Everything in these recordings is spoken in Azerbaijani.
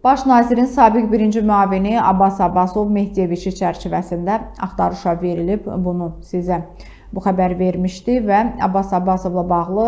Baş nazirin sabiq birinci müavini Abbas Abbasov Mehdiyev işi çərçivəsində axtarışa verilib. Bunu sizə bu xəbər vermişdi və Abbas Abbasovla bağlı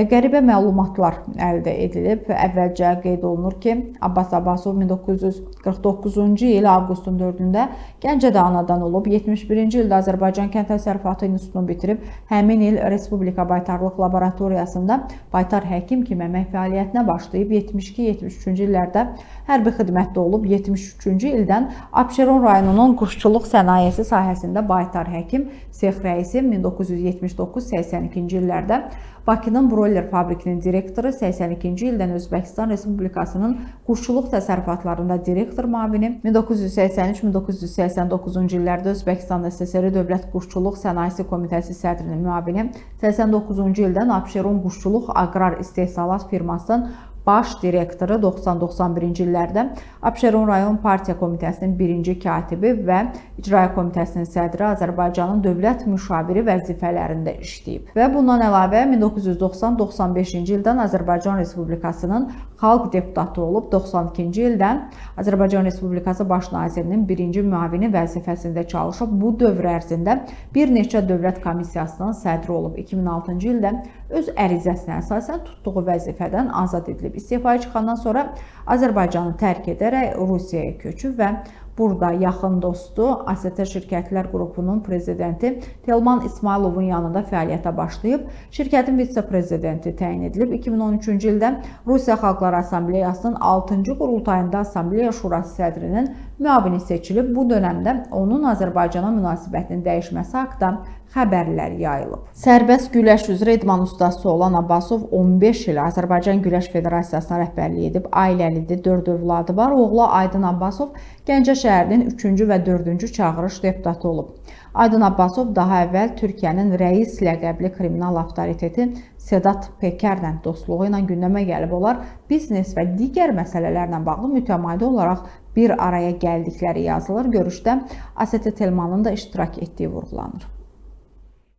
qəribə məlumatlar əldə edilib. Əvvəlcə qeyd olunur ki, Abbas Abbasov 1949-cu il avqustun 4-də Gəncədə anadan olub. 71-ci ildə Azərbaycan Kənd Təsərrüfatı İnstitutunu bitirib. Həmin il Respublika Baytarlıq Laboratoriyasında baytar həkim kimi əmək fəaliyyətinə başlayıb. 72-73-cü illərdə hərbi xidmətdə olub. 73-cü ildən Abşeron rayonunun quşçuluq sənayesi sahəsində baytar həkim, sex rəisi, 1979-82-ci illərdə Bakının broiler fabrikinin direktoru, 82-ci ildən Özbəkistan Respublikasının quşçuluq təsərrüfatlarında direktor müavini, 1983-1989-cu illərdə Özbəkistan SSR Dövlət Quşçuluq Sənayesi Komitəsi sədrinin müavini, 89-cu ildən Abşeron Quşçuluq Aqrar İstehsalat firmasının baş direktoru, 90-91-ci illərdə Abşeron rayon partiya komitəsinin birinci katibi və icraiyyə komitəsinin sədri, Azərbaycanın dövlət müşaviri vəzifələrində işləyib. Və bundan əlavə 1990-95-ci ildən Azərbaycan Respublikasının xalq deputatı olub, 92-ci ildən Azərbaycan Respublikası Baş nazirinin birinci müavini vəzifəsində çalışıb. Bu dövr ərzində bir neçə dövlət komissiyasının sədri olub. 2006-cı ildə öz ərizəsinə əsasən tutduğu vəzifədən azad edilib. İstefaya çıxandan sonra Azərbaycanı tərk edərək Rusiyaya köçüb və burada yaxın dostu AST Şirkətlər Qrupunun prezidenti Telman İsmayılovun yanında fəaliyyətə başlayıb. Şirkətin vitse-prezidenti təyin edilib. 2013-cü ildə Rusiya Xalqları Assambleyasının 6-cı qurultayında Assambleya Şurası sədrinin müavini seçilib. Bu dönəmdə onun Azərbaycana münasibətinin dəyişməsi haqda xəbərlər yayılıb. Sərbəst güləş üzrə idman ustası olan Abbasov 15 il Azərbaycan Güləş Federasiyasına rəhbərlik edib. Ailəlidir, 4 övladı var. Oğlu Aydın Abbasov Gəncə şəhərinin 3-cü və 4-cü çağırış deputatı olub. Aydın Abbasov daha əvvəl Türkiyənin rəis ləqəbli kriminal avtoriteti Sedat Pekərlə dostluğu ilə gündəmə gəlib. Onlar biznes və digər məsələlərlə bağlı mütəmadi olaraq bir araya gəldikləri yazılır. Görüşdə AST Telmanın da iştirak etdiyi vurğulanır.